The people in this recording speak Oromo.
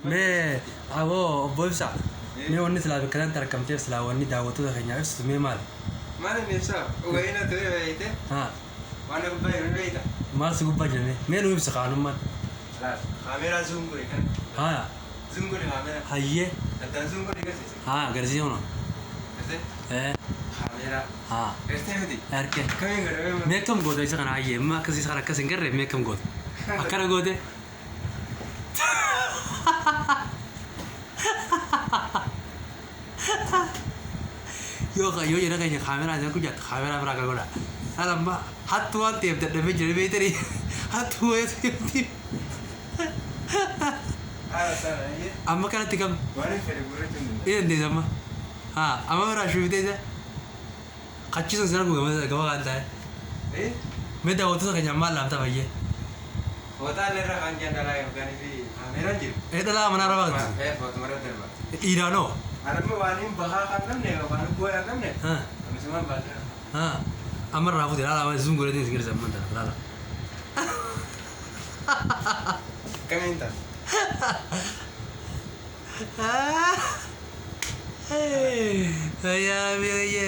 Mee aboo obbo Ibsaa, mee wanni silaa bakka kanatti argamteef silaa wanni daawwattoota keenyaaf ibsitu mee maal? Maal inni ibsaa? Wayina ture beeyte. Haa. Waan na gubbaa jiru ni beeyta. Maal si gubbaa jira mee? Mee nuu ibsi kaanummaan. Laal. Kaameeraa zoom godhe kana. Haa. Zoom godhe kaameeraa. Hayyee. Addaan zoom godhe garsiise. Haa garsiise kunoo. Gartee? Ee. Kaameeraa. Haa. Gartee miti? Harkee. Akkamiin godhe mee? Mee akkam goota isa kana hayyee? Amma akkasii isa kana akkas hin garree mee akkam goota? Akkana goote? Yoo yoo jara keenya kaameraa isin arguu jaatte kaameraa biraa akka godha. Haala amma hattuu waan ta'eef dadhabee jira beektanii hattuu wayiitu Haala sana hayyee. amma kanatti kam Waan hin fedhe guurrachuu hin ni dandeessa amma. Haa amma biraa shuuftee isa kachiisuun sin argu gama gama kan ta'e. danda'u. Mee daawwattoota keenyaaf maal dhaamta fayyee? Footaa illee irra kan jiran dhalaa yookaan fi kaameeraan jiru. Ee dhalaa manaa irra baatu. Ee footuma irra darba. Dhiiraanoo? Anamma waan hin bahaa kan qabne waan bu'aa kan qabne. Haa. Amisumaan baatira. Haa. Amma irraa fuute laala amma zoom godhatee isin garsiisa amma tana laala. Akkamiin ta'a? Ayyaa biyya.